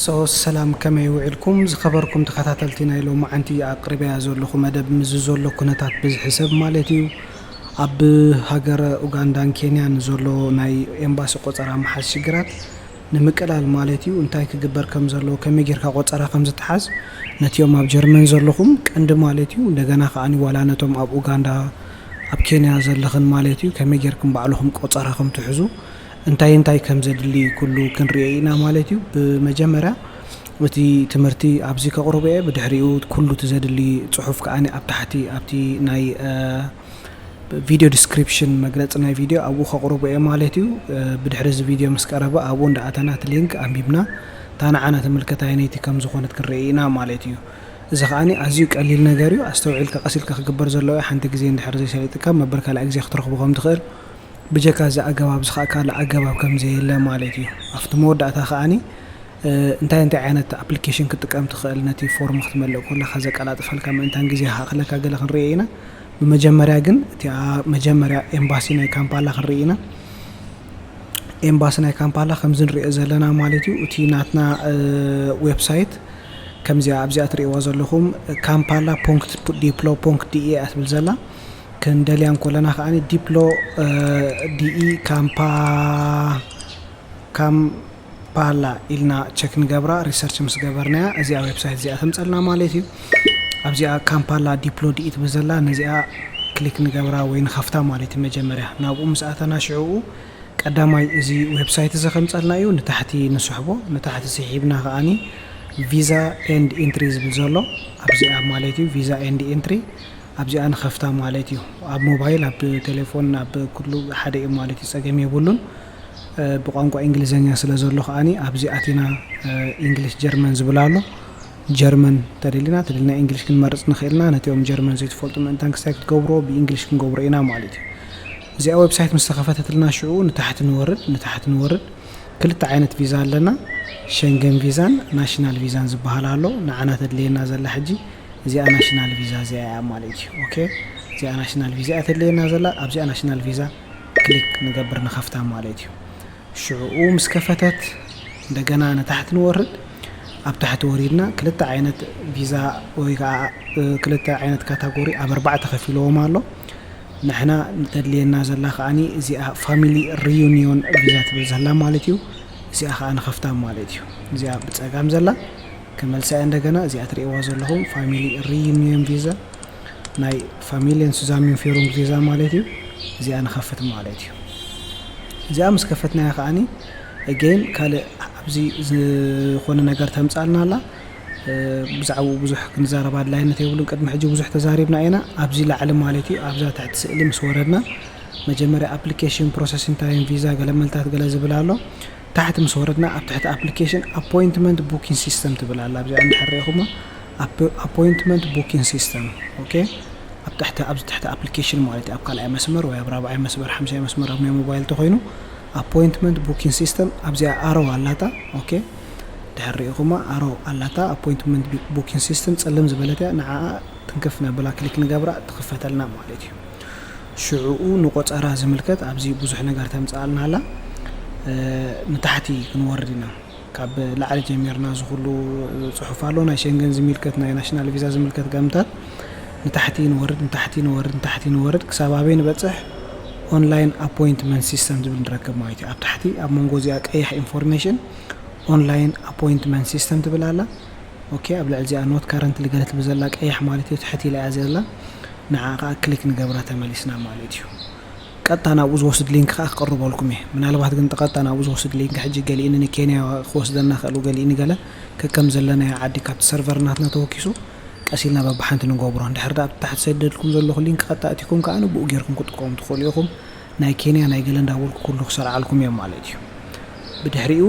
ሶ ሰላም፣ ከመይ ውዒልኩም ዝኸበርኩም ተኸታተልቲ ናይ ሎማዓንቲ ኣቅርበያ ዘለኹ መደብ? ምስዚ ዘሎ ኩነታት ብዝሒ ሰብ ማለት እዩ ኣብ ሃገረ ኡጋንዳን ኬንያን ዘሎ ናይ ኤምባሲ ቆጸራ ምሓዝ ሽግራት ንምቅላል ማለት እዩ እንታይ ክግበር ከም ዘለዎ፣ ከመይ ጌርካ ቆጸራ ከም ዝትሓዝ ነቲኦም ኣብ ጀርመን ዘለኹም ቀንዲ ማለት እዩ። እንደገና ከኣ ዋላ ነቶም ኣብ ኡጋንዳ ኣብ ኬንያ ዘለኽን ማለት እዩ ከመይ ጌርኩም ባዕልኹም ቆጸራ ከም ትሕዙ እንታይ እንታይ ከም ዘድሊ ኩሉ ክንሪኦ ኢና ማለት እዩ። ብመጀመርያ እቲ ትምህርቲ ኣብዚ ከቕርቦ እየ። ብድሕሪኡ ኩሉ እቲ ዘድሊ ጽሑፍ ከኣ ኣብ ታሕቲ ኣብቲ ናይ ቪድዮ ዲስክሪፕሽን መግለጺ ናይ ቪድዮ ኣብኡ ከቕርቦ እየ ማለት እዩ። ብድሕሪ እዚ ቪድዮ ምስ ቀረበ ኣብኡ እንዳኣተና እቲ ሊንክ ኣንቢብና እታ ንዓና ትምልከት ኣየነይቲ ከም ዝኾነት ክንርኢ ኢና ማለት እዩ። እዚ ከኣ ኣዝዩ ቀሊል ነገር እዩ። ኣስተውዒልካ ቀስ ኢልካ ክግበር ዘለዎ እዩ። ሓንቲ ግዜ እንድሕር ዘይሰሊጥካ መበል ካልኣይ ግዜ ክትረኽቦ ከም ትኽእል ብጀካ እዚ ኣገባብ እዚ ከዓ ካልእ ኣገባብ ከም ዘየለ ማለት እዩ። ኣብቲ መወዳእታ ከዓኒ እንታይ እንታይ ዓይነት ኣፕሊኬሽን ክትጥቀም ትኽእል ነቲ ፎርም ክትመልእ ከለኻ ዘቀላጥፈልካ ምእንታን ግዜ ክኣኽለካ ገለ ክንርኢ ኢና። ብመጀመርያ ግን እቲኣ መጀመርያ ኤምባሲ ናይ ካምፓላ ክንርኢ ኢና። ኤምባሲ ናይ ካምፓላ ከምዚ ንሪኦ ዘለና ማለት እዩ። እቲ ናትና ዌብሳይት ከምዚኣ ኣብዚኣ ትርእይዋ ዘለኹም ካምፓላ ፖንክት ዲፕሎ ፖንክት ዲኢ እያ ትብል ዘላ። ክንደልያ እንኮለና ከዓኒ ዲፕሎ ዲኢ ካምፓ ካምፓላ ኢልና ቸክ ንገብራ። ሪሰርች ምስ ገበርናያ እዚኣ ዌብሳይት እዚኣ ተምፀልና ማለት እዩ። ኣብዚኣ ካምፓላ ዲፕሎ ዲኢ ትብል ዘላ ነዚኣ ክሊክ ንገብራ ወይ ንኸፍታ ማለት እዩ። መጀመርያ ናብኡ ምስ ኣተና ሽዕኡ ቀዳማይ እዚ ዌብሳይት እዚ ከምፀልና እዩ። ንታሕቲ ንስሕቦ። ንታሕቲ ስሒብና ከዓኒ ቪዛ ኤንድ ኢንትሪ ዝብል ዘሎ ኣብዚኣ ማለት እዩ። ቪዛ ኤንድ ኢንትሪ ኣብዚኣ ንኸፍታ ማለት እዩ። ኣብ ሞባይል ኣብ ቴሌፎን ኣብ ኩሉ ሓደ እዩ ማለት እዩ። ፀገም የብሉን። ብቋንቋ እንግሊዘኛ ስለ ዘሎ ከዓኒ ኣብዚ ኣቲና እንግሊሽ ጀርመን ዝብል ኣሎ። ጀርመን ተደሊና ተደሊና እንግሊሽ ክንመርፅ ንኽእልና። ነቲኦም ጀርመን ዘይትፈልጡ ምእንታን ክስታይ ክትገብርዎ ብእንግሊሽ ክንገብሮ ኢና ማለት እዩ። እዚኣ ዌብሳይት ምስ ተኸፈተትልና ሽዑ ንታሕቲ ንወርድ ንታሕቲ ንወርድ ክልተ ዓይነት ቪዛ ኣለና። ሸንገን ቪዛን ናሽናል ቪዛን ዝበሃል ኣሎ። ንዓና ተድልየና ዘላ ሕጂ እዚኣ ናሽናል ቪዛ እዚኣ እያ ማለት እዩ። ኦኬ፣ እዚኣ ናሽናል ቪዛ እያ ተድልየና ዘላ። ኣብዚኣ ናሽናል ቪዛ ክሊክ ንገብር ንኸፍታ ማለት እዩ። ሽዕኡ ምስ ከፈተት እንደገና ንታሕቲ ንወርድ። ኣብ ታሕቲ ወሪድና ክልተ ዓይነት ቪዛ ወይ ከዓ ክልተ ዓይነት ካታጎሪ ኣብ ኣርባዕተ ከፊልዎም ኣሎ። ንሕና ንተድልየና ዘላ ከዓኒ እዚኣ ፋሚሊ ሪዩኒዮን ቪዛ ትብል ዘላ ማለት እዩ። እዚኣ ከዓ ንኸፍታ ማለት እዩ። እዚኣ ብፀጋም ዘላ ክመልሳ እየ እንደገና። እዚኣ ትርእይዋ ዘለኹም ፋሚሊ ሪዩኒዮን ቪዛ ናይ ፋሚልየን ሱዛሚን ፊሩንግ ቪዛ ማለት እዩ። እዚኣ ንኸፍት ማለት እዩ። እዚኣ ምስ ከፈትናያ ከዓኒ ኤጌን ካልእ ኣብዚ ዝኾነ ነገር ተምፃልና ኣላ። ብዛዕባኡ ብዙሕ ክንዛረብ ኣድላይነት የብሉን። ቅድሚ ሕጂ ብዙሕ ተዛሪብና ኢና። ኣብዚ ላዕሊ ማለት እዩ ኣብዛ ትሕቲ ስእሊ ምስ ወረድና መጀመርያ ኣፕሊኬሽን ፕሮሰሲንግ ታይም ቪዛ ገለ መልታት ገለ ዝብል ኣሎ። ታሕቲ ምስ ወረድና ኣብ ትሕቲ ኣፕሊኬሽን ኣፖይንትመንት ቡኪንግ ሲስተም ትብል ኣላ። ኣብዚኣ እንድሕር ርኢኹማ ኣፖይንትመንት ቡኪንግ ሲስተም። ኦኬ፣ ኣብ ትሕቲ ኣብዚ ትሕቲ ኣፕሊኬሽን ማለት እዩ። ኣብ ካልኣይ መስመር ወይ ኣብ ራብዓይ መስመር ሓምሳይ መስመር ኣብ ናይ ሞባይል ተኮይኑ ኣፖይንትመንት ቡኪንግ ሲስተም ኣብዚኣ ኣሮ ኣላታ። ኦኬ፣ ድሕር ርኢኹማ ኣሮ ኣላታ ኣፖይንትመንት ቡኪንግ ሲስተም ፀልም ዝበለት እያ። ንዓኣ ትንክፍ ነብላ ክሊክ ንገብራ ትኽፈተልና ማለት እዩ። ሽዕኡ ንቆፀራ ዝምልከት ኣብዚ ብዙሕ ነገር ተምፅኣልና ኣላ። ንታሕቲ ክንወርድ ኢና። ካብ ላዕሊ ጀሚርና እዚ ኩሉ ፅሑፍ ኣሎ። ናይ ሸንገን ዝምልከት ናይ ናሽናል ቪዛ ዝምልከት ገምታት ንታሕቲ ንወርድ ንታሕቲ ንወርድ ንታሕቲ ንወርድ ክሳብ ኣበይ ንበፅሕ? ኦንላይን ኣፖይንትመንት ሲስተም ዝብል ንረክብ ማለት እዩ። ኣብ ታሕቲ ኣብ መንጎ እዚኣ ቀያሕ ኢንፎርሜሽን ኦንላይን ኣፖይንትመንት ሲስተም ትብል ኣላ። ኦኬ፣ ኣብ ልዕሊ እዚኣ ኖት ካረንትሊ ገለ ትብል ዘላ ቀያሕ ማለት እዩ። ትሕት ኢላ እያ ዘላ። ንዓ ከዓ ክሊክ ንገብራ ተመሊስና ማለት እዩ። ቀጥታ ናብኡ ዝወስድ ሊንክ ከዓ ክቕርበልኩም እየ። ምናልባት ግን ቀጥታ ናብኡ ዝወስድ ሊንክ ሕጂ ገሊኡ ንኬንያ ክወስደና ክእሉ ገሊኡ ንገለ ከከም ዘለናዮ ዓዲ ካብቲ ሰርቨር ናትና ተወኪሱ ቀስ ኢልና በብሓንቲ ንገብሮ። እንድሕር ደኣ ኣብቲ ታሕቲ ሰደድኩም ዘለኹ ሊንክ ቀጥታ እቲኩም ከዓ ንብኡ ጌርኩም ክትጥቀሙ ትኽእሉ ኢኹም። ናይ ኬንያ ናይ ገለ እንዳበልኩ ኩሉ ክሰርዓልኩም እዮም ማለት እዩ። ብድሕሪኡ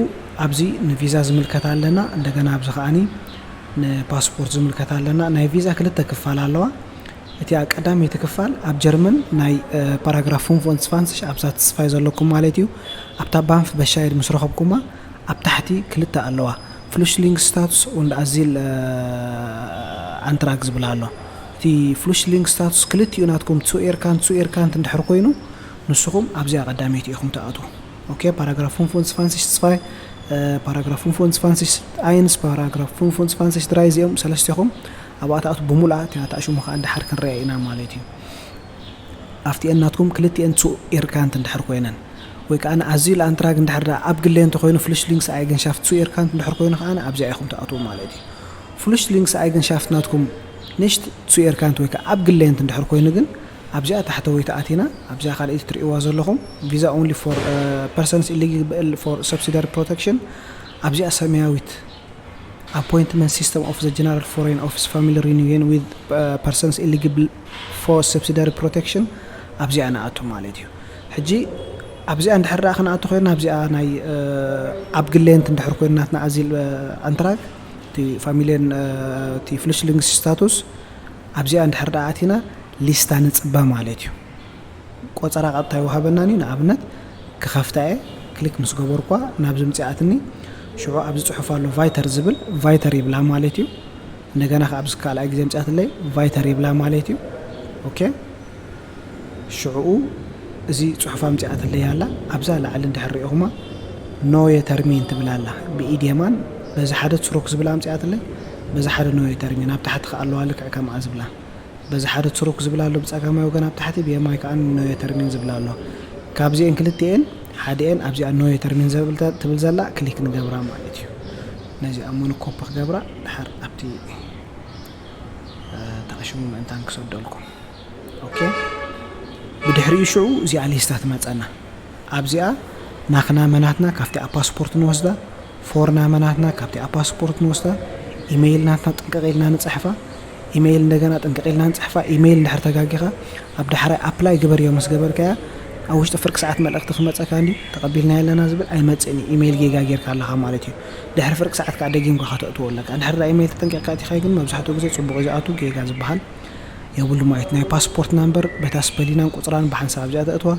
ኣብዚ ንቪዛ ዝምልከት ኣለና። እንደገና ኣብዚ ከዓኒ ንፓስፖርት ዝምልከት ኣለና። ናይ ቪዛ ክልተ ክፋል ኣለዋ። እቲኣ ቀዳመይቲ ክፋል ኣብ ጀርመን ናይ ፓራግራፍ ፍንፎን ስፋንስሽ ኣብዛ ተስፋይ ዘለኩም ማለት እዩ። ኣብታ ባንፍ በሻይድ ምስ ረኸብኩማ ኣብ ታሕቲ ክልተ ኣለዋ። ፍሉሽሊንግ ስታቱስ und Asyl Antrag ዝብል ኣሎ። እቲ ፍሉሽሊንግ ስታቱስ ክልቲኡ ናትኩም ቱ ኤርካንት ቱ ኤርካንት እንድሕር ኮይኑ ንስኹም ኣብዚኣ ቀዳመይቲ ኢኹም ትኣትዉ። ኦኬ፣ ፓራግራፍ ፍንፎን ስፋንስሽ ተስፋይ ፓራግራፍ ፉንፎንስ ፋንሲስ ኣይንስ ፓራግራፍ ፉንፎንስ ፋንሲስ ድራይ እዚኦም ሰለስቲኹም ኣብኣ ትኣቱ ብምሉኣ እቲኣ ትኣሽሙ ከዓ እንድሓር ክንሪኣ ኢና ማለት እዩ። ኣብቲኤን ናትኩም ክልቲኤን ሱ ኤርካንት እንድሕር ኮይነን ወይ ከዓ ኣዝዩ ለኣንትራግ እንድሕር ደኣ ኣብ ግሌ እንተኮይኑ ፍሉሽሊንግስ ኣይገንሻፍት ሱ ኤርካንት እንድሕር ኮይኑ ከዓ ኣብዚኣ ኢኹም ትኣትዉ ማለት እዩ። ፍሉሽሊንግስ ኣይገንሻፍት ናትኩም ንሽት ሱ ኤርካንት ወይ ከዓ ኣብ ግሌንት እንድሕር ኮይኑ ግን ኣብዚኣ ታሕተወይቲ ኣቲና ኣብዚኣ ካልኣይቲ ትርእይዋ ዘለኹም visa only for persons eligible for subsidiary protection ኣብዚኣ ሰማያዊት appointment system of the general foreign office family reunion with persons eligible for subsidiary protection ኣብዚኣ ንኣቱ ማለት እዩ። ሕጂ ኣብዚኣ እንድሕር ደኣ ክንኣቱ ኮይና ኣብዚኣ ናይ ኣብ ግሌንት እንድሕር ኮይኑ ናትና ኣዚል ኣንትራግ እቲ ፋሚልየን እቲ ፍሉሽሊንግስ ስታቱስ ኣብዚኣ እንድሕር ደኣ ኣቲና ሊስታ ንፅበ ማለት እዩ። ቆፀራ ቀጥታ ይወሃበናን እዩ። ንኣብነት ክኸፍታ እየ ክሊክ ምስ ገበርኳ ናብዚ ምፅኣትኒ ሽዑ ኣብዚ ፅሑፍ ኣሎ ቫይተር ዝብል ቫይተር ይብላ ማለት እዩ። እንደገና ከዓ ኣብዚ ካልኣይ ግዜ ምፅኣትለይ ቫይተር ይብላ ማለት እዩ። ኦኬ ሽዑ እዚ ፅሑፍ ኣምፅኣትለይ ኣላ ኣብዛ ላዕሊ እንድሕር ሪኢኹማ ኖየ ተርሚን ትብል ኣላ ብኢድ የማን በዚ ሓደ ትስሩክ ዝብል ኣምፅኣትለይ በዚ ሓደ ኖየ ተርሚን ኣብ ታሕቲ ከዓ ኣለዋ ልክዕ ከምኣ ዝብላ በዚ ሓደ ትስሩክ ዝብል ኣሎ ብፀጋማይ ወገን ኣብ ታሕቲ ብየማይ ከዓ ኖየ ተርሚን ዝብል ኣሎ ካብዚኤን ክልቲኤን ሓደኤን ኣብዚኣ ኖየ ተርሚን ትብል ዘላ ክሊክ ንገብራ ማለት እዩ ነዚኣ ሞኖኮፕ ክገብራ ድሓር ኣብቲ ተኣሽሙ ምእንታን ክሰደልኩም ኦኬ ብድሕሪኡ ሽዑ እዚኣ ሊስታ ትመፀና ኣብዚኣ ናኽና መናትና ካብቲ ኣብ ፓስፖርት ንወስዳ ፎርና መናትና ካብቲ ኣብ ፓስፖርት ንወስዳ ኢሜይል ናትና ጥንቅቕ ኢልና ንፅሕፋ ኢሜይል እንደገና ጥንቅቕ ኢልና ንፅሕፋ ኢሜይል እንድሕር ተጋጊኻ ኣብ ዳሕራይ ኣፕላይ ግበር እዮ ምስ ገበርካያ ኣብ ውሽጢ ፍርቂ ሰዓት መልእኽቲ ክመፀካ እንዲ ተቐቢልና የለና ዝብል ኣይመፅእን እዩ ኢሜይል ጌጋ ጌርካ ኣለኻ ማለት እዩ ድሕሪ ፍርቂ ሰዓት ከዓ ደጊምካ ከተእትዎ ኣለካ እንድሕር ኢሜይል ተጠንቂቕካ እቲኻ ግን መብዛሕትኡ ግዜ ፅቡቕ እዩ ዝኣቱ ጌጋ ዝበሃል የብሉ ማለት ናይ ፓስፖርት ናምበር በታ ስፐሊናን ቁፅራን ብሓንሳብ ኣብዚኣ ተእትዋ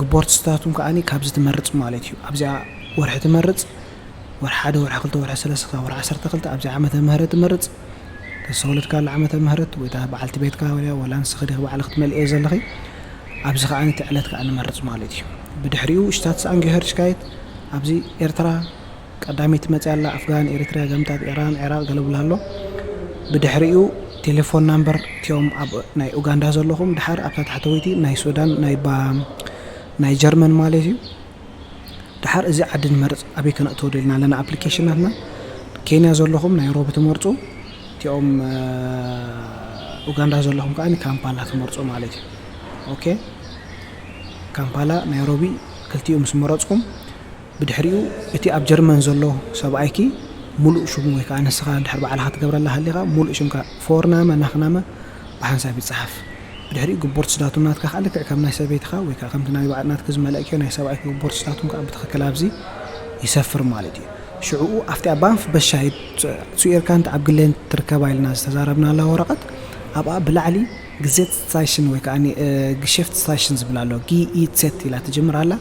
ግቦርት ስታቱም ከዓኒ ካብዚ ትመርፅ ማለት እዩ ኣብዚኣ ወርሒ ትመርፅ ወርሒ ሓደ ወርሒ ክልተ ወርሒ ሰለስተ ክሳብ ወርሒ ዓሰርተ ክልተ ኣብዚኣ ዓመተ ምህረት ትመርፅ ተሰውለድካሉ ዓመተ ምህረት ወይ በዓልቲ ቤትካ ወላ ንስኺ ዲኺ ባዕልኺ ትመልእዮ ዘለኺ ኣብዚ ከዓኒ እቲ ዕለት ከዓ ንመርፅ ማለት እዩ ብድሕሪኡ ሽታት ሰኣንጊ ሄርሽካይት ኣብዚ ኤርትራ ቀዳመይቲ መፅያ ኣላ ኣፍጋን ኤሪትርያ ገምታት ኢራን ዒራቅ ገለ ብላ ኣሎ ብድሕሪኡ ቴሌፎን ናምበር እቲኦም ኣብ ናይ ኡጋንዳ ዘለኹም ድሓር ኣብታ ታሕተወይቲ ናይ ሱዳን ናይ ባ ናይ ጀርመን ማለት እዩ ድሓር እዚ ዓዲ ንመርፅ ኣበይ ከነእተወ ደልና ኣለና ኣፕሊኬሽናትና ኬንያ ዘለኹም ናይ ሮቢ ትመርፁ እቲኦም ኡጋንዳ ዘለኹም ከዓ ካምፓላ ትመርፁ ማለት እዩ ኦኬ ካምፓላ ናይ ሮቢ ክልቲኡ ምስ መረፅኩም ብድሕሪኡ እቲ ኣብ ጀርመን ዘሎ ሰብኣይኪ ሙሉእ ሽሙ ወይ ከዓ ንስኻ እንድሕር ባዕልኻ ትገብረላ ሃሊኻ ሙሉእ ሽምካ ፎርናመ ናኽናመ ብሓንሳብ ይፀሓፍ ብድሕሪኡ ግቦርት ስዳቱም ናትካ ከዓ ልክዕ ከም ናይ ሰበይትኻ ወይ ከዓ ከምቲ ናይ ባዕ ናትኪ ዝመለእክዮ ናይ ሰብኣይኪ ግቦርት ስዳቱም ከዓ ብትኽክል ኣብዚ ይሰፍር ማለት እዩ ሽዕኡ ኣብቲ ኣባንፍ በሻሂድ ሱኤርካንት ኣብ ግሌን ትርከባ ኢልና ዝተዛረብናላ ወረቐት ኣብኣ ብላዕሊ ግዜት ስታሽን ወይ ከዓ ግሸፍት ስታሽን ዝብል ኣሎ ጊኢሴት ኢላ ትጅምር ኣላ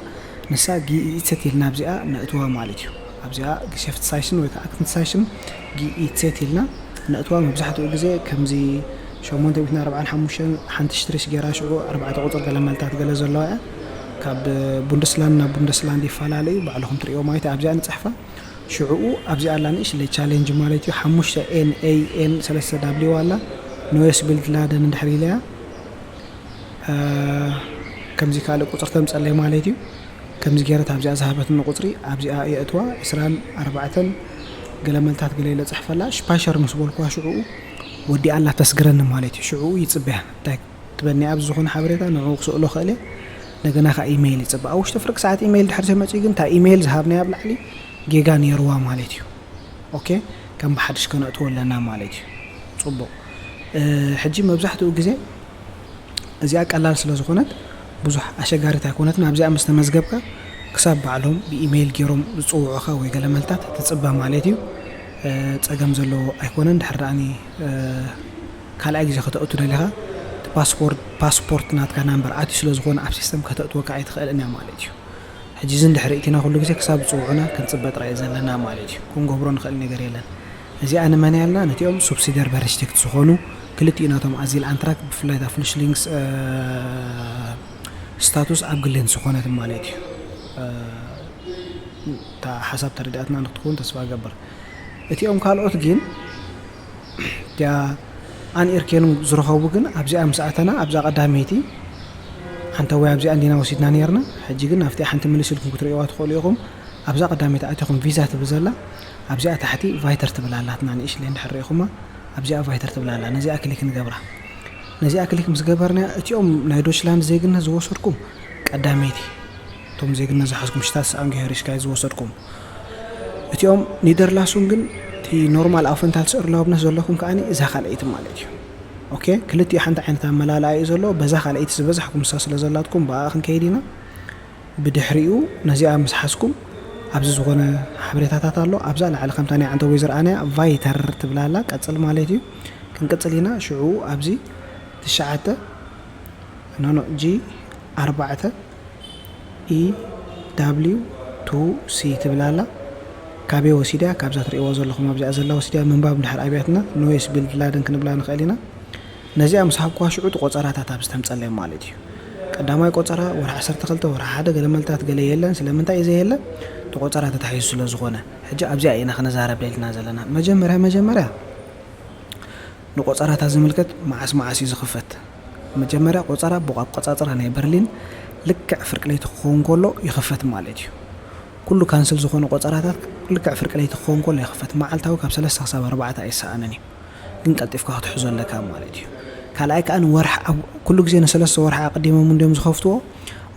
ንሳ ጊኢሰት ኢልና ኣብዚኣ ነእትዋ ማለት እዩ ኣብዚኣ ግሸፍት ሳይሽን ወይ ከዓ ክንት ሳይሽን ጊኢሰት ኢልና ነእትዋ መብዛሕትኡ ግዜ ከምዚ ሸሞንተ ሚእትን ኣርባዓን ሓሙሽተን ሓንቲ ሽትሪሽ ገይራ ሽዑ ኣርባዕተ ቁፅር ገለ መልታት ገለ ዘለዋ እያ ካብ ቡንደስላንድ ናብ ቡንደስላንድ ይፈላለዩ ባዕልኹም ትሪእዎ ማለት ኣብዚኣ ንፅሕፋ ሽዕኡ ኣብዚኣ ኣላ ንእሽለይ ቻሌንጅ ማለት እዩ ሓሙሽተ ኤን ኤ ኤን ሰለስተ ዳብሊው ኣላ ኖየስ ቢልድ ላደን እንድሕር ኢለያ ከምዚ ካልእ ቁፅሪ ተምፀለይ ማለት እዩ ከምዚ ገይረት ኣብዚኣ ዝሃበትኒ ቁፅሪ ኣብዚኣ የእትዋ ዕስራን ኣርባዕተን ገለመልታት ገለ ኢለ ፅሕፈላ ሽፓሸር ምስ በልኩዋ ሽዕኡ ወዲኣላ ተስግረኒ ማለት እዩ ሽዕኡ ይፅበያ እንታይ ትበኒ ኣብዚ ዝኾነ ሓበሬታ ንዕኡ ክስእሎ ክእለ እንደገና ከዓ ኢሜይል ይፅበ ኣብ ውሽጢ ፍርቂ ሰዓት ኢሜይል ድሕር ተመፅኡ ግን እታ ኢሜይል ዝሃብናያ ኣብ ላዕሊ ጌጋ ነይርዋ ማለት እዩ ኦኬ ከም ብሓድሽ ከነእትዎ ኣለና ማለት እዩ ፅቡቕ ሕጂ መብዛሕትኡ ግዜ እዚኣ ቀላል ስለ ዝኾነት ብዙሕ ኣሸጋሪት ኣይኮነትን ኣብዚኣ ምስ ተመዝገብካ ክሳብ ባዕሎም ብኢሜይል ገይሮም ዝፅውዑኻ ወይ ገለመልታት ትፅበ ማለት እዩ ፀገም ዘለዎ ኣይኮነን ድሕር ደኣኒ ካልኣይ ግዜ ከተእቱ ደሊኻ ፓስፖርት ፓስፖርት ናትካ ናምበር ኣትዩ ስለ ዝኾነ ኣብ ሲስተም ከተእትወካ ኣይትኽእልን እያ ማለት እዩ ሕጂ እዚ እንድሕር እቲና ኩሉ ግዜ ክሳብ ዝፅውዑና ክንፅበ ጥራይ ዘለና ማለት እዩ ክንገብሮ ንኽእል ነገር የለን እዚኣ ንመን ያልና ነቲኦም ሱብሲደር በረሽቴክት ዝኾኑ ክልቲኡ ናቶም ኣዚል ኣንትራክ ብፍላይ ታ ፍሉሽሊንግስ ስታቱስ ኣብ ግሌን ዝኾነት ማለት እዩ እታ ሓሳብ ተረዲኣትና ንክትከውን ተስፋ እገብር። እቲኦም ካልኦት ግን እቲኣ ኣን ኤርኬኑ ዝረኸቡ ግን ኣብዚኣ ምስ ኣተና ኣብዛ ቀዳመይቲ ሓንተ ወይ ኣብዚኣ እንዲና ወሲድና ነርና። ሕጂ ግን ኣብቲኣ ሓንቲ ምልስ ኢልኩም ክትርእይዋ ትኽእሉ ኢኹም። ኣብዛ ቀዳመይቲ ኣቲኹም ቪዛ ትብል ዘላ ኣብዚኣ ታሕቲ ቫይተር ትብል ኣላትና ንእሽለይ እንድሕር ርኢኹማ ኣብዚኣ ቫይተር ትብል ኣላ። ነዚኣ ክሊክ ንገብራ። ነዚኣ ክሊክ ምስ ገበርና እቲኦም ናይ ዶችላንድ ዜግነት ዝወሰድኩም ቀዳመይቲ እቶም ዜግነት ዝሓዝኩም ሽታት ኣንግሄሪሽካይ ዝወሰድኩም እቲኦም ኒደርላሱን ግን እቲ ኖርማል ኣውፈንታል ስእር ላውብነት ዘለኩም ከኣ እዛ ካልኣይቲ ማለት እዩ። ኦኬ ክልቲኡ ሓንቲ ዓይነት ኣመላልኣ እዩ ዘሎ። በዛ ካልኣይቲ ዝበዛሕኩም ንሳ ስለ ዘላትኩም ብኣ ክንከይድ ኢና። ብድሕሪኡ ነዚኣ ምስ ሓዝኩም ኣብዚ ዝኾነ ሓበሬታታት ኣሎ። ኣብዛ ላዕሊ ከምታ ናይ ዓንተ ወይ ዝረኣናያ ቫይተር ትብላ ኣላ ቀጽል ማለት እዩ። ክንቅጽል ኢና። ሽዑ ኣብዚ ትሽዓተ ኖኖ ጂ ኣርባዕተ ኢ ዳብሊው ቱ ሲ ትብል ኣላ። ካበይ ወሲድያ? ካብዛ ትርእይዋ ዘለኹም ኣብዚኣ ዘላ ወሲድያ። ምንባብ እንድሕር ኣብያትና ኖይስ ቢልድ ላደን ክንብላ ንኽእል ኢና። ነዚኣ ምስ ሃብኩዋ ሽዑ እቲ ቆጸራታት ኣብዚ ተምጸለይ ማለት እዩ። ቀዳማይ ቆጸራ ወርሒ ዓሰርተ ክልተ ወርሒ ሓደ ገለ መልታት ገለ የለን። ስለምንታይ እዩ ዘየለ? እቲ ቆጸራ ተታሒዙ ስለ ዝኾነ። ሕጂ ኣብዚኣ ኢና ክንዛረብ ደሊና ዘለና። መጀመርያ መጀመርያ ንቆጸራታት ዝምልከት መዓስ መዓስ እዩ ዝኽፈት? መጀመርያ ቆጸራ ብኣቆጻጽራ ናይ በርሊን ልክዕ ፍርቂ ለይቲ ክኸውን ከሎ ይኽፈት ማለት እዩ። ኩሉ ካንስል ዝኾነ ቆጸራታት ልክዕ ፍርቂ ለይቲ ክኸውን ከሎ ይኽፈት። መዓልታዊ ካብ ሰለስተ ክሳብ ኣርባዕተ ኣይሰኣንን እዩ። ግን ቀልጢፍካ ክትሕዞ ኣለካ ማለት እዩ። ካልኣይ ከኣ ንወርሒ ኣብ ኩሉ ግዜ ንሰለስተ ወርሒ ኣቐዲሞም እንድዮም ዝኸፍትዎ።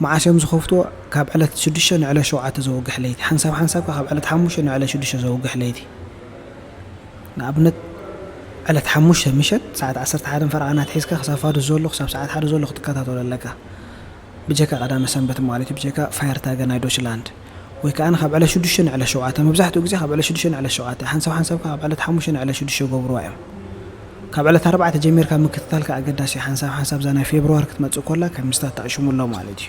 መዓስ እዮም ዝኸፍትዎ? ካብ ዕለት ሽዱሽተ ንዕለት ሸውዓተ ዘውግሕ ለይቲ። ሓንሳብ ሓንሳብ ከኣ ካብ ዕለት ሓሙሽተ ንዕለት ሽዱሽተ ዘውግሕ ለይቲ። ንኣብነት ዕለት ሓሙሽተ ምሸት ሰዓት ዓሰርተ ሓደን ፈረቓን ኣትሒዝካ ክሳብ ፋዱስ ዘሎ ክሳብ ሰዓት ሓደ ዘሎ ክትከታተሎ ኣለካ። ብጀካ ቀዳመ ሰንበት ማለት እዩ፣ ብጀካ ፋየርታገ ናይ ዶችላንድ። ወይ ከኣ ካብ ዕለት ሽዱሽተ ንዕለት ሸውዓተ፣ መብዛሕትኡ ግዜ ካብ ዕለት ሽዱሽተ ንዕለት ሸውዓተ፣ ሓንሳብ ሓንሳብ ካብ ዕለት ሓሙሽተ ንዕለት ሽዱሽተ ገብርዋ እዮም። ካብ ዕለት ኣርባዕተ ጀሚርካ ምክትታል ከኣ ኣገዳሲ እዩ። ሓንሳብ ሓንሳብ እዛ ናይ ፌብርዋሪ ክትመጽእ ኮላ ከም ምስታት ተኣሽሙ ኣሎ ማለት እዩ።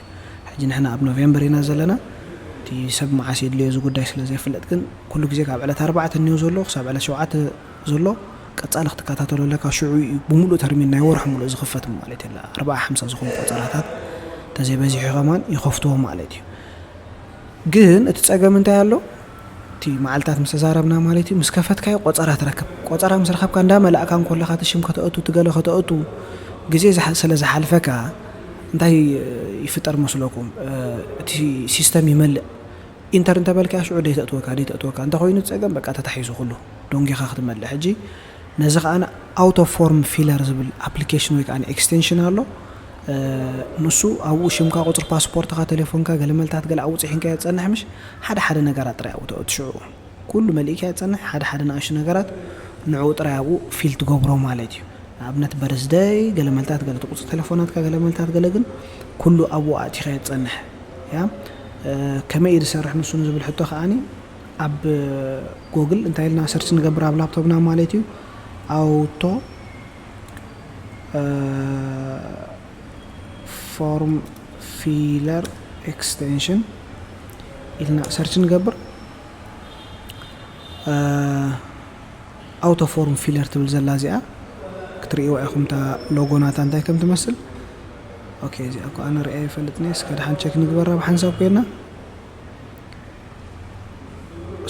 ሕጂ ንሕና ኣብ ኖቬምበር ኢና ዘለና። እቲ ሰብ መዓስ የድልዮ እዚ ጉዳይ ስለ ዘይፍለጥ ግን ኩሉ ግዜ ካብ ዕለት ኣርባዕተ እኒኦ ዘሎ ክሳብ ዕለት ሸውዓተ ዘሎ ቀጻሊ ክትከታተሎ ኣለካ። ሽዑ እዩ ብምሉእ ተርሚን ናይ ወርሒ ምሉእ ዝኽፈት ማለት የለ። ኣርባዓ ሓምሳ ዝኾኑ ቆጸራታት ተዘይበዚሑ ከማን ይኸፍትዎ ማለት እዩ። ግን እቲ ጸገም እንታይ ኣሎ? እቲ መዓልታት ምስ ተዛረብና ማለት እዩ፣ ምስ ከፈትካዮ ቆጸራ ትረክብ። ቆጸራ ምስ ረኸብካ እንዳመላእካ እንኮለኻ እቲ ሽም ከተእቱ፣ እቲ ገለ ከተእቱ፣ ግዜ ዝሓ-፣ ስለ ዝሓልፈካ እንታይ ይፍጠር መስለኩም? እ፣ እቲ ሲስተም ይመልእ። ኢንተር እንተበልካያ ሽዑ ደይተእትወካ፣ ደይተእትወካ። እንተኾይኑ ጸገም በቃ ተታሒዙ ኩሉ። ዶንጊኻ ክትመልእ። ሕጂ ነዚ ከኣ ኣውቶ ፎርም ፊለር ዝብል ኣፕሊኬሽን ወይ ከኣ ኤክስቴንሽን ኣሎ። እ፣ ንሱ ኣብኡ ሽምካ፣ ቁጽሪ ፓስፖርትኻ፣ ቴሌፎንካ፣ ገለ መልታት ገለ ኣብኡ ጽሒንካዮ ትጸንሕ ምሽ? ሓደ ሓደ ነገራት ጥራይ ኣብኡ ተእቱ ሽዑ። ኩሉ መሊእካዮ ትጸንሕ፣ ሓደ ሓደ ንኣሽቱ ነገራት ንዕኡ ጥራይ ኣብኡ ፊል ትገብሮ ማለት እዩ። ንኣብነት በርዝደይ፣ ገለ መልታት ገለ ቁጽሪ ቴሌፎናትካ፣ ገለ መልታት ገለ ግን ኩሉ ኣብኡ ኣእቲኻዮ ትጸንሕ። ያ፣ እ፣ ከመይ እዩ ዝሰርሕ ንሱ ንዝብል ሕቶ ከኣኒ ኣብ ጎግል እንታይ ኢልና ሰርች ንገብር ኣብ ላፕቶፕና ማለት እዩ። ኣውቶ፣ እ፣ ፎርም ፊለር ኤክስቴንሽን ኢልና ሰርች ንገብር። እ፣ ኣውቶ ፎርም ፊለር ትብል ዘላ እዚኣ ክትርእይዋ ኢኹም፣ እታ ሎጎ ናታ እንታይ ከም ትመስል። ኦኬ፣ እዚኣ እኮ ኣነ ርእያ ይፈልጥኒ። እስከ ደሓን ቸክ ንግበራ ብሓንሳብ ኮይና።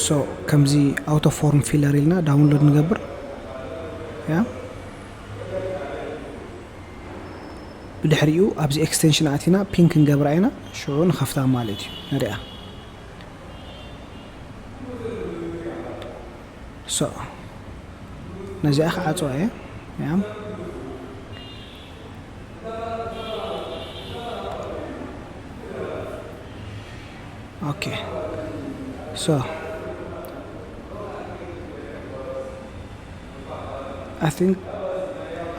ሶ፣ ከምዚ ኣውቶ ፎርም ፊለር ኢልና ዳውንሎድ ንገብር። ያ። ብድሕሪኡ ኣብዚ ኤክስቴንሽን ኣቲና ፒን ክንገብራ ኢና፣ ሽዑ ንኸፍታ ማለት እዩ። ንሪኣ። ሶ፣ ነዚኣ ክዓጽዋ እየ። ያ። ኦኬ። ሶ፣ I think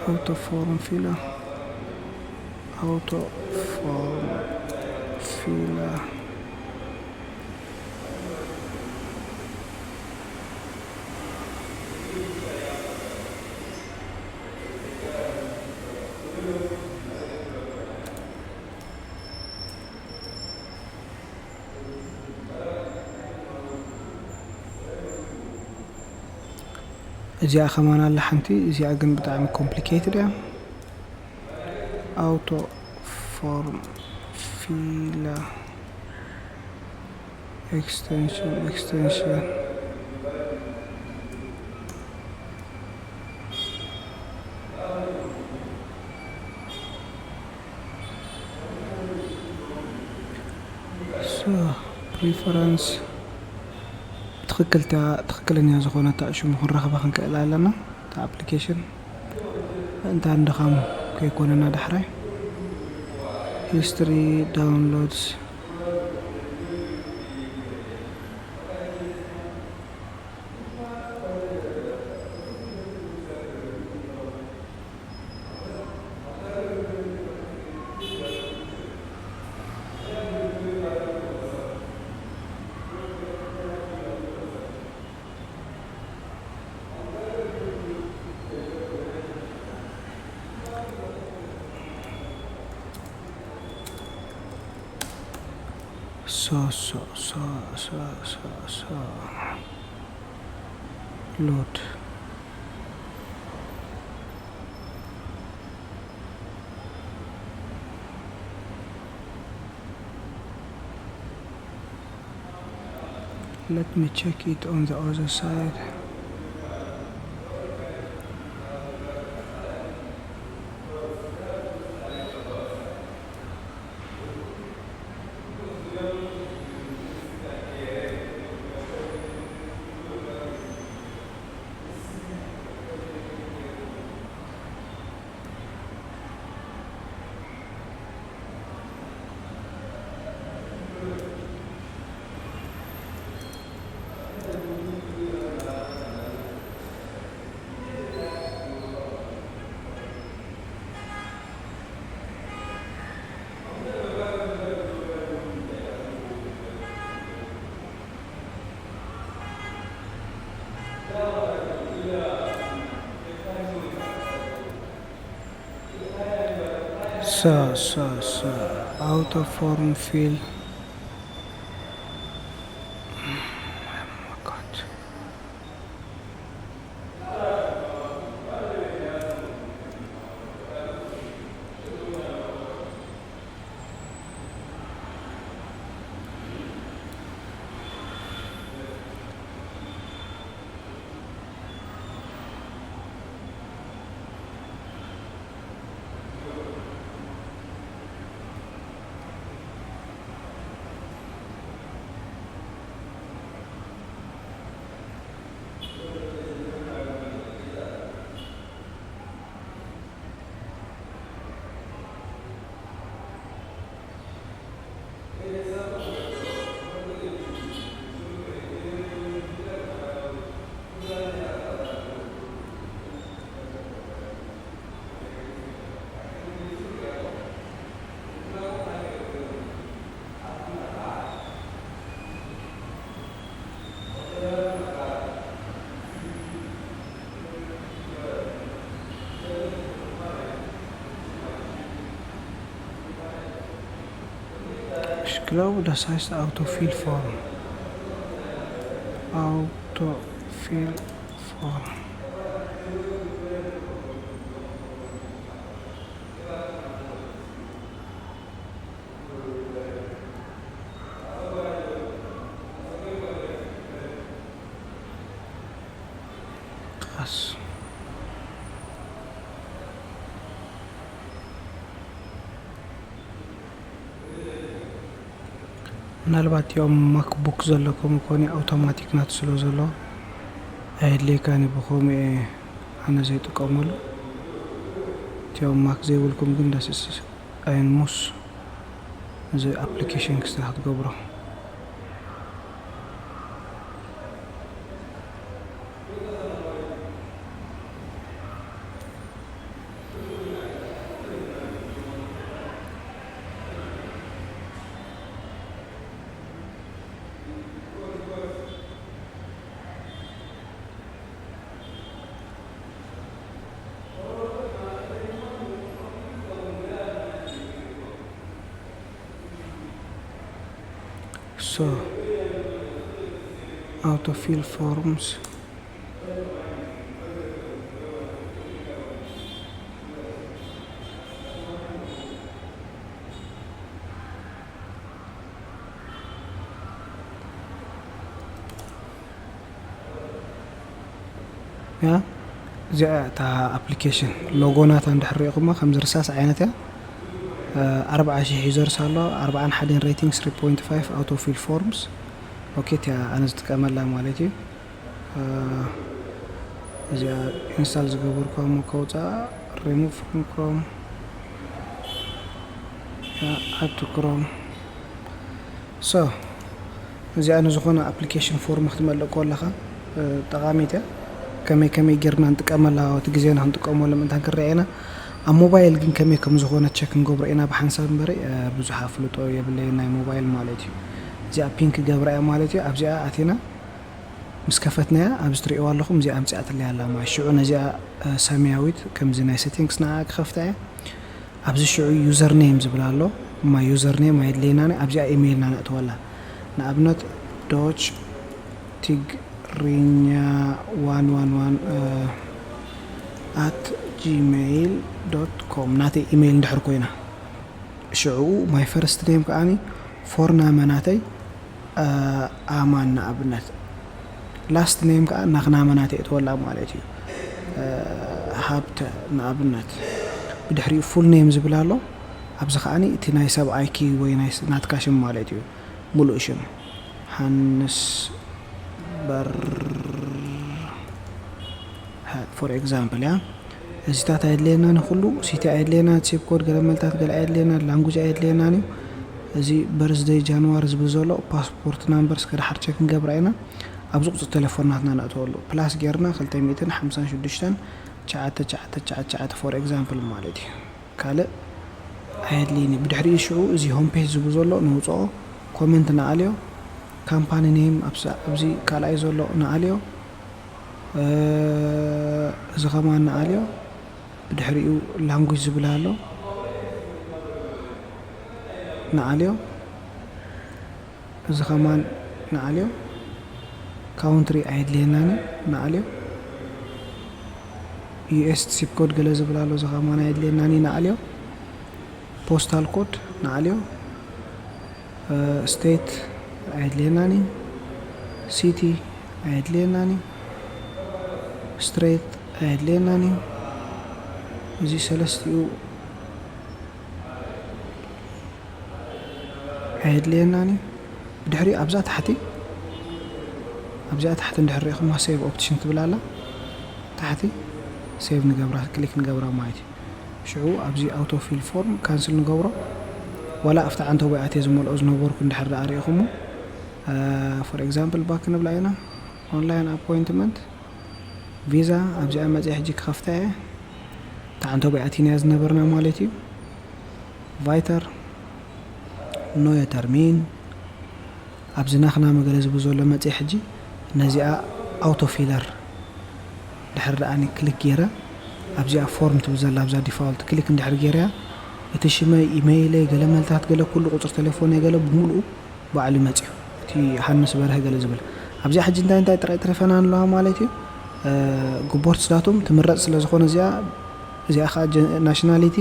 ኣውቶ ፎርም ፊለር፣ ኣውቶ ፎርም ፊለር። እዚኣ ከማን ኣላ ሓንቲ፣ እዚኣ ግን ብጣዕሚ ኮምፕሊኬትድ እያ። ኣውቶ ፎርም ፊለር። Extension, extension. So, preference ትኽክልታ ትኽክለኛ ዝኾነ ሽሙ ክንረኽባ ክንክእል ኣለና። እቲ ኣፕሊኬሽን እንታ ድኻም ከይኮነና ዳሕራይ። History, downloads. So, so, so, so, so, so. Load. Let me check it on the other side. So, so, so, auto form fill. Oh my God. Scroll the size auto fill form. Auto fill form. ቃስ። ምናልባት እቲኦም ማክቡክ ዘለኩም ኮኒ ኣውቶማቲክ ናት ስለ ዘሎ ኣየድልየካን እዩ። ብኸምኡ እየ ኣነ ዘይጥቀመሉ። እቲኦም ማክ ዘይብልኩም ግን ደስ ኣይንሙስ። እዚ ኣፕሊኬሽን ክስራሕ ክትገብሮ። So, auto fill forms. ያ እዚኣ እታ ኣፕሊኬሽን ሎጎ ናታ እንድሕር ሪኢኹማ ከምዚ ርሳስ ዓይነት እያ። ኣርባዓ ሽሕ ዩዘርስ ኣሎ፣ ኣርባዓን ሓደን ሬቲንግ፣ ስሪ ፖይንት ፋይቭ ኣውቶ ፊል ፎርምስ። ኦኬ እቲኣ ኣነ ዝጥቀመላ ማለት እዩ። እዚኣ ኢንስታል ዝገበርኳ እሞ ከውፃ remove from Chrome add to Chrome። So እዚኣ ንዝኾነ ኣፕሊኬሽን ፎርም ክትመልእ ከለኻ ጠቓሚት እያ። ከመይ ከመይ ጌርና ንጥቀመላ እቲ ግዜና ክንጥቀመሉ ምእንታን ክንሪኣ ኢና። ኣብ ሞባይል ግን ከመይ ከም ዝኾነ ቸክ ንገብሮ ኢና ብሓንሳብ እምበሪ ብዙሕ ኣፍልጦ የብለይ ናይ ሞባይል ማለት እዩ። እዚኣ ፒንክ ገብራ እያ ማለት እዩ። ኣብዚኣ ኣቲና ምስ ከፈትናያ ኣብዚ ትሪእዋ ኣለኹም እዚኣ ኣምፂኣትለይ ኣላ ማለት ሽዑ ነዚኣ ሰማያዊት ከምዚ ናይ ሴቲንግስ ንዓ ክኸፍታ እያ። ኣብዚ ሽዑ ዩዘር ኔም ዝብል ኣሎ እማ ዩዘር ኔም ኣየድለየናን ኣብዚኣ ኢሜይልና ነእትወላ ንኣብነት ዶች ትግርኛ ዋን ዋን ዋን at gmail dot com ናተይ ኢሜይል እንድሕር ኮይና ሽዑ my first name ከዓኒ ፎርናመ ናተይ ኣማን ንኣብነት last name ከዓ ናኽናመ ናተይ እትወላ ማለት እዩ። ሃብተ ንኣብነት ብድሕሪኡ full name ዝብል ኣሎ። ኣብዚ ከዓኒ እቲ ናይ ሰብኣይኪ ወይ ናይ ናትካ ሽም ማለት እዩ። ሙሉእ ሽም ሃንስ በር for example እያ። እዚታት ኣየድልየና ንኩሉ ሲቲ ኣየድልየና ሴፕ ኮድ ገለ መልታት ገለ ኣየድልየና ላንጉጅ ኣየድልየናን እዩ። እዚ በርዝደይ ጃንዋሪ ዝብል ዘሎ ፓስፖርት ናምበር እስከ ድሓር ቸክ ንገብራ ኢና። ኣብዚ ቁፅሪ ቴሌፎን ናትና ነእተወሉ ፕላስ ጌርና ክልተ ሚእትን ሓምሳን ሽዱሽተን ትሽዓተ ትሽዓተ ትሽዓተ ትሽዓተ for example ማለት እዩ። ካልእ ኣየድልይን እዩ። ብድሕሪኡ ሽዑ እዚ ሆም ፔጅ ዝብል ዘሎ ነውፅኦ ኮመንት ንኣልዮ ካምፓኒ ኔም ኣብዚ ካልኣይ ዘሎ ንኣልዮ እዚ ከማን ንኣልዮ ብድሕሪኡ ላንጉጅ ዝብል ኣሎ ንኣልዮ እዚ ከማን ንኣልዮ ካውንትሪ ኣየድልየናን ንኣልዮ ዩኤስ ዚፕ ኮድ ገለ ዝብል ኣሎ እዚ ከማን ኣየድልየናን ንኣልዮ ፖስታል ኮድ ንኣልዮ ስቴት ኣየድልየናን እዩ። ሲቲ ኣየድልየናን እዩ። ስትሬት ኣየድልየናን እዩ። እዚ ሰለስቲኡ ኣየድልየናን እዩ። ብድሕሪ ኣብዛ ታሕቲ ኣብዚኣ ታሕቲ እንድሕር ሪኢኹማ ሴቭ ኦፕሽን ትብል ኣላ ታሕቲ ሴቭ ንገብራ ክሊክ ንገብራ ማለት እዩ። ሽዑ ኣብዚ ኣውቶ ፊል ፎርም ካንስል ንገብሮ። ዋላ ኣብቲ ዓንተቦይ ኣትየ ዝመልኦ ዝነበርኩ እንድሕር ደኣ ሪኢኹሞ for example ባክ ንብላ ኢና ኦንላይን ኣፖይንትመንት ቪዛ ኣብዚኣ መፅየ ሕጂ ክኸፍታ እየ። እታ ዓንተቦይ ኣቲናያ ዝነበርና ማለት እዩ። ቫይተር ኖየ ተርሚን ኣብዚ ናኽና መገለ ዝብል ዘሎ መፅየ ሕጂ ነዚኣ ኣውቶ ፊለር ድሕር ደኣኒ ክሊክ ገይረ ኣብዚኣ ፎርም ትብል ዘላ ኣብዛ ዲፋልት ክሊክ እንድሕር ገይረያ እቲ ሽመይ ኢመይለይ ገለ መልታት ገለ ኩሉ ቁፅሪ ቴሌፎነይ ገለ ብምሉኡ ባዕሉ መፅዩ እቲ ሃንስ በርሀ ገለ ዝብል ኣብዚኣ ሕጂ እንታይ እንታይ ጥራይ ትረፈና ኣለዋ ማለት እዩ። ግቦርት ስዳቱም ትምረፅ ስለ ዝኾነ እዚኣ እዚኣ ከዓ ናሽናሊቲ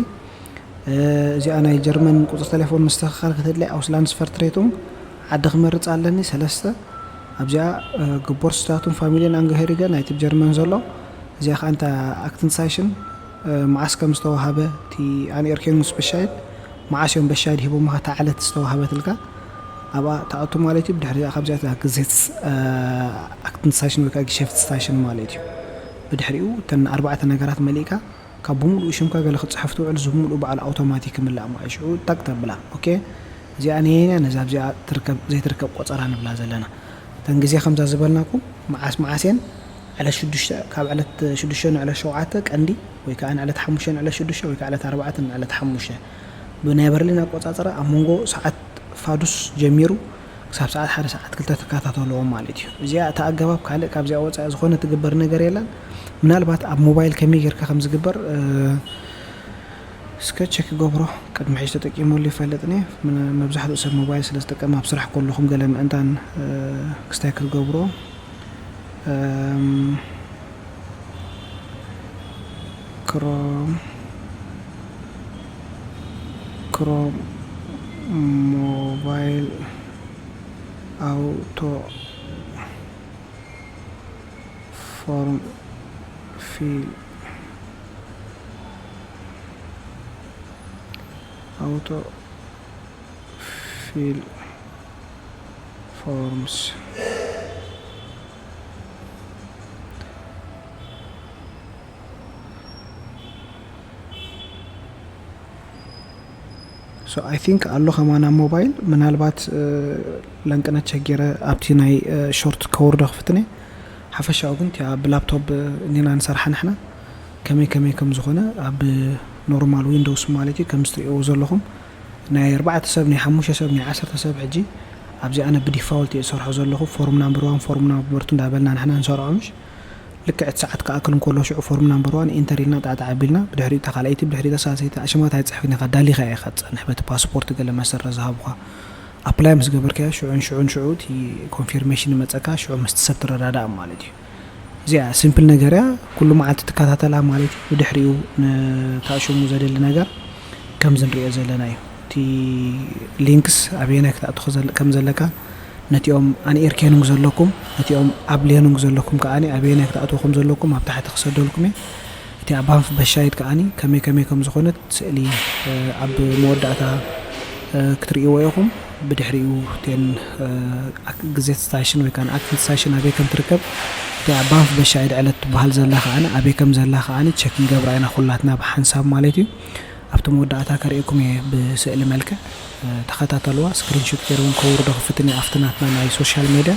እዚኣ ናይ ጀርመን ቁፅሪ ቴሌፎን ምስትኽኻል ከተድልያ ኣውስላንድስ ፈርትሬቱም ዓዲ ክመርፅ ኣለኒ ሰለስተ ኣብዚኣ ግቦርት ስዳቱም ፋሚሊን ኣንገሄሪገ ናይቲ ጀርመን ዘሎ እዚኣ ከዓ እንተ ኣክትንሳይሽን መዓስ ከም ዝተዋሃበ እቲ ኣንኤርኬኑስ በሻይድ መዓስ እዮም በሻይድ ሂቦምኻ እታ ዕለት ዝተዋሃበትልካ ኣብኣ ትኣቱ ማለት እዩ። ብድሕሪ እዚኣ ካብዚኣ ግዜት ኣክትንሳይሽን ወይ ከዓ ጊሸፍት ስታሽን ማለት እዩ። ብድሕሪኡ እተን ኣርባዕተ ነገራት መሊእካ ካብ ብምሉኡ ሽምካ ገለ ክትፅሕፍ ትውዕል እዚ ብምሉኡ በዓል ኣውቶማቲክ ይምላእ ማለት ሽዑ ታግ ተብላ ኦኬ እዚኣ ነየንያ ነዛ ኣብዚኣ ትርከብ ዘይትርከብ ቆፀራ ንብላ ዘለና እተን ግዜ ከምዛ ዝበልናኩም መዓስ መዓስ እየን ዕለት ሽዱሽተ ካብ ዕለት ሽዱሽተ ንዕለት ሸውዓተ ቀንዲ ወይ ከዓ ንዕለት ሓሙሽተ ንዕለት ሽዱሽተ ወይ ከዓ ዕለት ኣርባዕተ ንዕለት ሓሙሽተ ብናይ በርሊን ኣቆፃፅራ ኣብ መንጎ ሰዓት ፋዱስ ጀሚሩ ክሳብ ሰዓት ሓደ ሰዓት ክልተ ትከታተልዎም ማለት እዩ። እዚኣ እታ ኣገባብ ካልእ ካብዚኣ ወፃኢ ዝኾነ ትግበር ነገር የላን። ምናልባት ኣብ ሞባይል ከመይ ጌርካ ከም ዝግበር እስከ ቸክ ገብሮ ቅድሚ ሕጂ ተጠቂመሉ ይፈልጥኒ መብዛሕትኡ ሰብ ሞባይል ስለ ዝጥቀም ኣብ ስራሕ ከለኹም ገለ ምእንታን ክስታይ ክትገብሮ ክሮም ክሮም ሞባይል ኣውቶ ፎርም Fill, auto fill forms. So I think ኣሎ ከማን ኣብ ሞባይል ምናልባት ለንቅነት ቸጊረ ኣብቲ ናይ ሾርት ከውርዶ ክፍትነ ሓፈሻኡ ግን እቲኣ ብላፕቶፕ እኒና ንሰርሓ ንሕና ከመይ ከመይ ከም ዝኾነ ኣብ ኖርማል ዊንዶውስ ማለት እዩ። ከም ዝትሪእዎ ዘለኹም ናይ ኣርባዕተ ሰብ ናይ ሓሙሽተ ሰብ ናይ ዓሰርተ ሰብ ሕጂ ኣብዚ ኣነ ብዲፋውልት እየ ዝሰርሖ ዘለኹ። ፎርም ናምበር ዋን ፎርም ናምበር ቱ እንዳበልና ንሕና ንሰርዖ ምሽ ልክዕ እቲ ሰዓት ክኣክል እንከሎ ሽዑ ፎርም ናምበር ዋን ኢንተር ኢልና ጣዕጣዕ ኣቢልና ብድሕሪኡ እታ ካልኣይቲ ብድሕሪኡ እታ ሳልሰይቲ ኣሽማት ኣይፅሕፍን ኢኻ ዳሊኻ ኢኻ ትፀንሕ በቲ ፓስፖርት ገለ መሰረ ዝሃቡኻ ኣፕላይ ምስ ገበርካዮ ሽዑን ሽዑን ሽዑ እቲ ኮንፊርሜሽን ይመፀካ ሽዑ ምስቲ ሰብ ትረዳዳእ ማለት እዩ። እዚኣ ሲምፕል ነገር እያ። ኩሉ መዓልቲ ትከታተላ ማለት እዩ። ብድሕሪኡ ንታእሽሙ ዘደሊ ነገር ከምዚ ንሪኦ ዘለና እዩ። እቲ ሊንክስ ኣበየናይ ክትኣቱ ከም ዘለካ ነቲኦም ኣን ኤር ኬኑንግ ዘለኩም ነቲኦም ኣብ ሌኑንግ ዘለኩም ከዓኒ ኣበየናይ ክትኣትዎ ከም ዘለኩም ኣብ ታሕቲ ክሰደልኩም እየ። እቲ ኣባንፍ በሻይት ከዓኒ ከመይ ከመይ ከም ዝኾነት ስእሊ ኣብ መወዳእታ ክትርእይዎ ኢኹም። ብድሕሪኡ ቴን ግዜት ስታሽን ወይ ከዓ ኣክቲቭ ስታሽን ኣበይ ከም ትርከብ እቲ ኣባንፍ በሻይድ ዕለት ትበሃል ዘላ ከዓኒ ኣበይ ከም ዘላ ከዓኒ ቸክ ንገብራ ኢና ኩላትና ብሓንሳብ ማለት እዩ። ኣብቲ መወዳእታ ከርእየኩም እየ ብስእሊ መልክዕ ተኸታተልዋ። ስክሪንሹት ገይረ እውን ከውርዶ ክፍትን እየ ኣብቲ ናትና ናይ ሶሻል ሜድያ።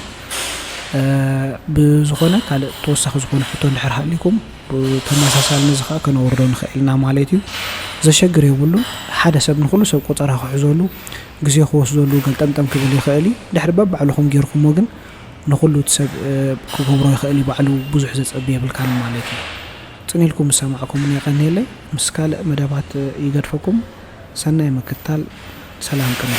ብዝኾነ ካልእ ተወሳኺ ዝኾነ ሕቶ እንድሕር ሃሊኩም ተመሳሳሊ ነዚ ከዓ ከነውርዶ ንኽእል ኢና ማለት እዩ። ዘሸግር የብሉን። ሓደ ሰብ ንኩሉ ሰብ ቆፀራ ክሕዘሉ ግዜ ክወስደሉ ገልጠምጠም ክብል ይኽእል እዩ። ድሕሪ በባዕልኹም ጌርኩሞ ግን ንኹሉ እቲ ሰብ ክገብሮ ይኽእል እዩ። ባዕሉ ብዙሕ ዘፀቢ የብልካን ማለት እዩ። ፅን ኢልኩም ዝሰማዕኩምን የቐንየለይ። ምስ ካልእ መደባት ይገድፈኩም። ሰናይ ምክትታል። ሰላም ቅነ